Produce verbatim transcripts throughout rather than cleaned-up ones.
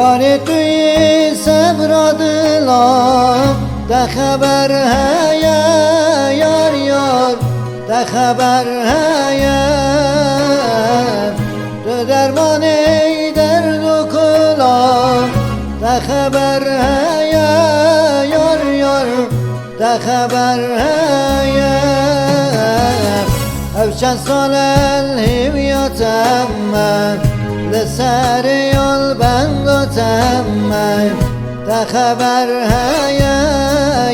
Yarê tu yî sebra dila, te xeber heye, yar, yar, te xeber heye. Tu dermanê derd û kula, te xeber heye, yar, yar, te xeber heye. Ev çend sal el hêviya te me, li serê yol benda te me. Te xeber heye,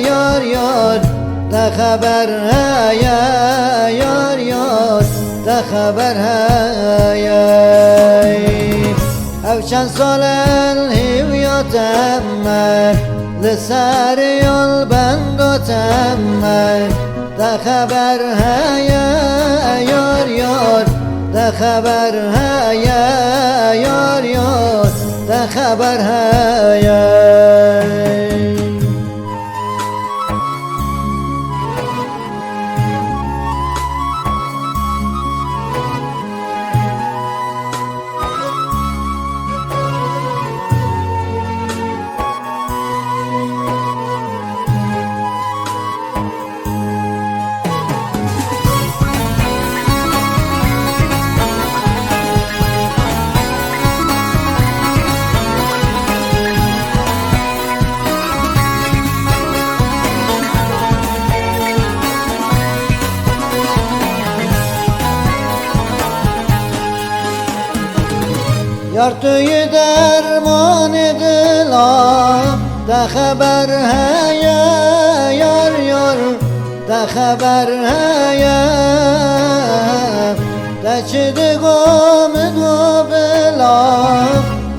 yar, yar, te xeber heye, yar, yar, te xeber heye. Ev çend sal el hêviya te me, li serê yol benda te me. Te xeber heye, yar, yar, te xeber heye, yar, yar, te xeber heye. Yar tu yî dermanê dila, te xeber heye, yar, yar, te xeber heye. Te çi digo min go bila,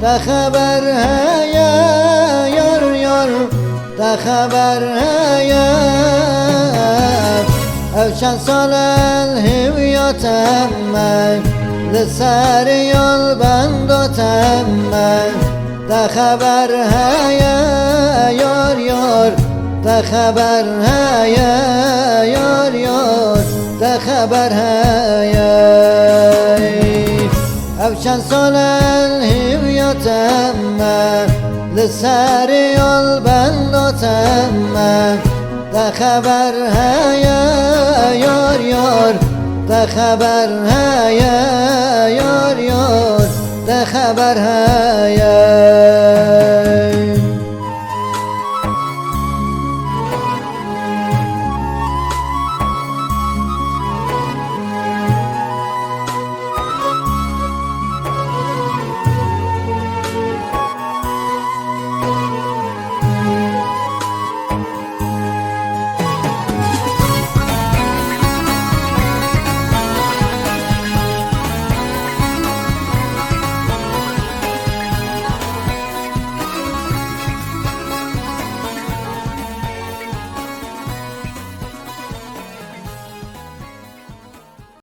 te xeber heye, yar, yar, te xeber heye. Ev çend sal el hêviya te me, li serê yol benda te me. Te xeber heye, yar, yar, te xeber heye, yar, yar, te xeber heye. Ev çend sal el hêviya te me, li serê yol benda te me. Te xeber heye, yar, yar, te xeber heye, yar, yar, te xeber heye.